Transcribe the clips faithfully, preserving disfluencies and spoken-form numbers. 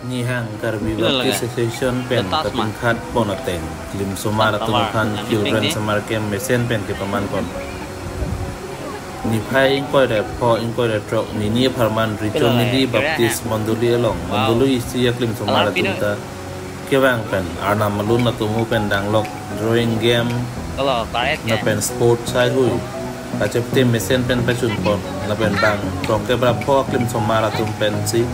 Nihang Karbi Baptist Association pen kapinkhat pon ateng klimsomar atum aphan Children Summer Camp mesen pen kepaman pon. Niphai ingkoi ra pho ingkoi ra throk nini apharman Richon Neli Baptist Mondoli along Mondoli isi aklimsomar atum ta kevang pen arnam alun atum pen danglok drawing game lapen sport saihui kachepte mesen pen pachun pon lapen bang throk kep ra pho aklimsomar atum pensi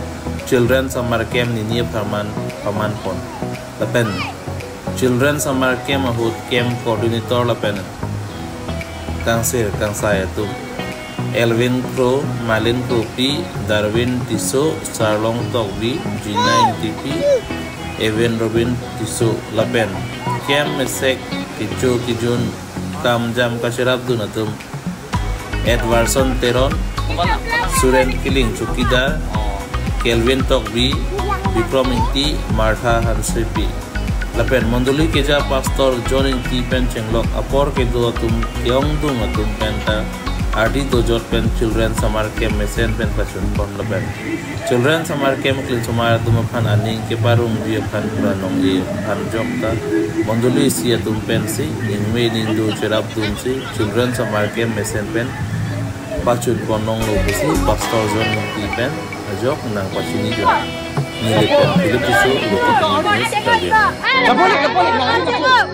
Children Summer Camp nini apharman paman pon lapen Children Summer Camp ahut camp coordinator lapen kangsir kangsai atum Elvin Kro, Malin Kropi, Darwin Tisso, Sarlong Tokbi, Jina Ingtipi, Evan Robin Tisso lapen camp mesek kecho kejun kamjam kacherapdun atum Edwardson Teron, Suren Killing Chowkidar, Kelvin Tokbi, Bikrom Ingti, Martha Hansepi. Lapen Mondoli keja Pastor John Ingti pen chenglok apor kedo atum keongdung atum pen ta ardi dojot pen Children Summer Camp mesen pen pachun pon lapen Children Summer Camp klimsomar atum aphan aning keparungji aphan pranong-e aphan jok ta Mondoli isi atum pensi ningme ningdo cherapdunsi Children Summer Camp mesen pen pachun pon nonglo pusi Pastor John Ingti pen ajok nangpachini jo. Neli pen Philip Tisso, Luki News, Karbi Anglong.